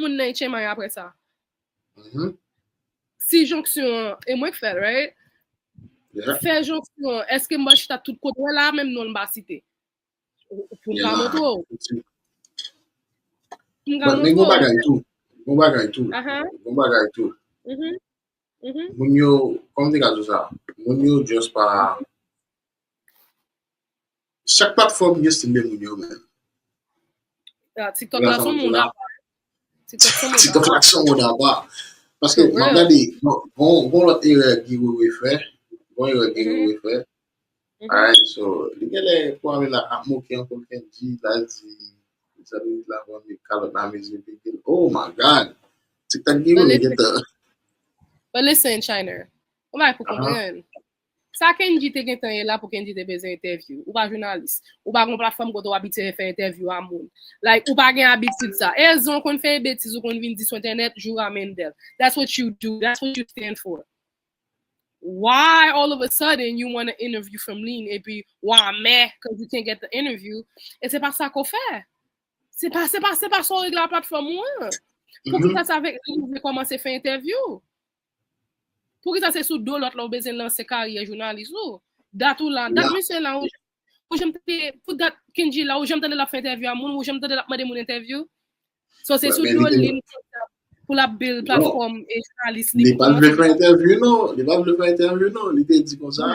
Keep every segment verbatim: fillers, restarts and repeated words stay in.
moun nan H M I apre sa. Si jonksyon an, e mwen k fè l, right? Fè jonksyon an, èske m pral chita tout kote? Wè la menm non l m pa site. Pou m ka montre w. Pou m ka montre w. Men gon bagay tou. Gon bagay tou. Gon bagay tou. Moun yo, kòman m te ka di w sa? Moun yo just pa, chak platfòm gen stil de moun yo menm. TikTok la se yon mond apa. TikTok la se yon mond apa. Paske m ap gade, bon, bon lòt erè Guy Wewe fè. Bon erè Guy Wewe fè. Alright, so, li genlè pwale la ap moke ankò Kendji, la di, sa vle di la vann kalòt la mezi pigil. Oh my God! TikTok Guy Wewe gentan. But listen, China. Ou bay pou konprann. Sa Kendji te gentan ye la pou Kendji te bezwen entèvyou. Ou pa jounalis. Ou pa gen platfòm kote w abitye fè entèvyou a moun. Like, ou pa gen abitid sa. E zon konn fè betiz ou konn vin di sou entènèt, Joura Mendel. That's what you do. That's what you stand for. Why all of a sudden you want to interview from Lynn epi w a mè cause you can't get the interview? E se pa sa ke w fè. Se pa, se pa, se pa sa w regle a platfòm ou an. Poukisa se avèk Lynn ou vle kòmanse fè entèvyou? Poukisa se sou do lòt la w bezwen lanse karyè jounalis ou? Dat ou la, dat misye la, ou, ou janm tande, pou dat Kendji la, ou janm tande l ap fè entèvyou a moun, ou janm tande l ap mande moun entèvyou? So, se sou do Lynn pou l ap build platfòm e jounalis li. Li pa t vle fè entèvyou, non. Li pa t vle fè entèvyou, non. Li te di konsa,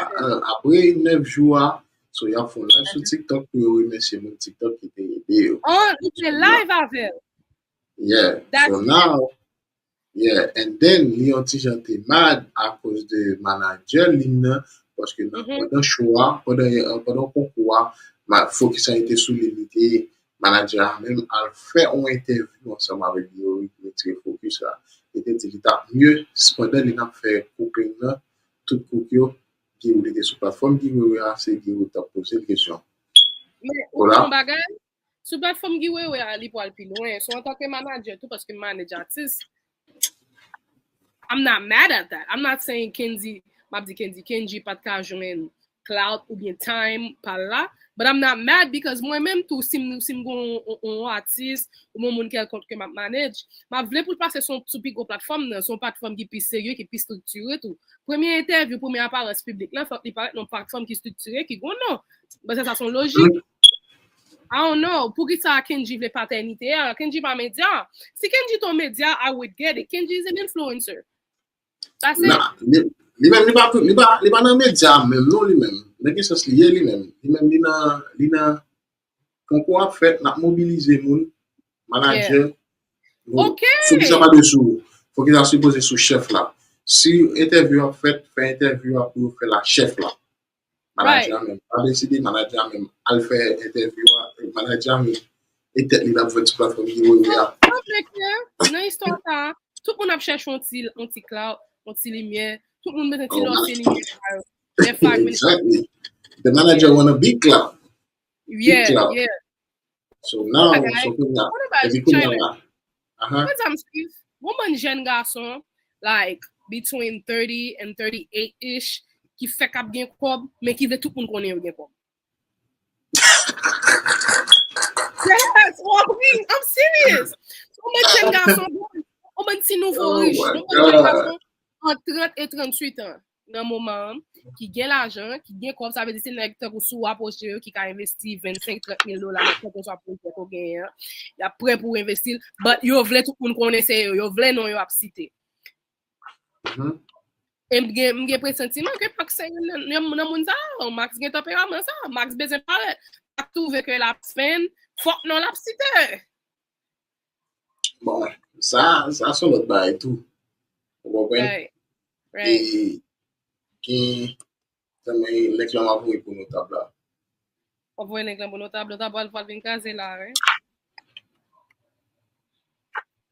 apre nèf jou a, so, y ap fè yon live sou TikTok pou yo remèsye moun TikTok ki te ede yo. Oh, li te live avè l. Yeah. So now, yeah, and then li yon ti jan te mad akoz de manager li nan, paske nan pandan show a, pandan, pandan konkou a, fokis an te sou li, li te manager a menm al fè yon entèvyou ansanm avèk Guy Wewe pou retire fokis la. Li te di li t ap mye, pandan li t ap fè couping nan, tout cook yo, Guy Wewe te sou platfòm Guy Wewe a, se Guy Wewe t ap poze l kesyon. Men, ou konn yon bagay? Sou platfòm Guy Wewe a, li pral pi lwen. So, antanke manager tou, paske m manage atis, I'm not mad at that. I'm not saying Kendji, m ap di Kendji, Kendji pa t ka jwenn clout oubyen time pa l la. But I'm not mad because mwen menm tou, si m, si m gon yon, yon atis oubyen yon moun kèlkonk ke m ap manage, m ap vle pou l pase sou, sou pi gwo platfòm nan, sou yon platfòm ki pi serye, ki pi estriktire tou. Premye entèvyou, premye aparans piblik lan, fòk li parèt nan yon platfòm ki estriktire, ki gon non. Paske sa se yon lojik. I don't know. Poukisa Kendji vle patènite a? Kendji pa medya. Si Kendji te yon medya, I would get it. Kendji is an influencer. That's it. Nah, li, li menm, li pa, li pa, li pa nan medya menm, non, li menm. Nan ki sans li ye, li menm? Li menm, li nan, li nan konkou ap fèt, n ap mobilize moun, manager. Fokis la pa de sou, fokis la sipoze sou chèf la. Si entèvyou ap fèt, fè entèvyou a pou yo fè la chèf la. Manager a menm pa deside, manager a menm al fè entèvyou a, manager a menm e tèt li l ap vwè sou platfòm Guy Wewe a. Nan istwa sa, tout moun ap chèche yon ti, yon ti clout, yon ti limyè, tout moun bezwen ti lòt ti limyè sa yo. Exactly. The manager want a big clout. Yeah, yeah. So now, so kounye a, epi kounye a la. Aha. Mwen sa m swiv, yon bann jèn gason, like, between thirty and thirty-eight-ish, ki fèk ap gen kòb, men ki vle tout moun konnen yo gen kòb. Yes, I'm serious. Yon bann jèn gason, yon bann ti nouvo rich, yon bann jèn gason ant trant e tranntuit an. Nan moman an, ki gen lajan, ki gen kòb, sa vle di se nèg tankou si w apwoche yo ki ka envesti vennsenk, trant mil dola nan kèlkeswa pwojè ke w genyen an, y ap prè pou envesti l, but yo vle tout moun konnen se yo, yo vle non yo ap site. E m gen, m gen presantiman ke Max se youn nan, nan, nan moun sa yo, Max gen tanperaman sa, Max bezwen parèt, Max twouve ke l ap spend, fòk non l ap site. Bon, sa, sa se yon lòt bagay tou. Ou konprann? E gen, tanmen link lan m ap voye pou notab la. W ap voye link lan pou notab la, notab pral, pral vin kraze la, wi.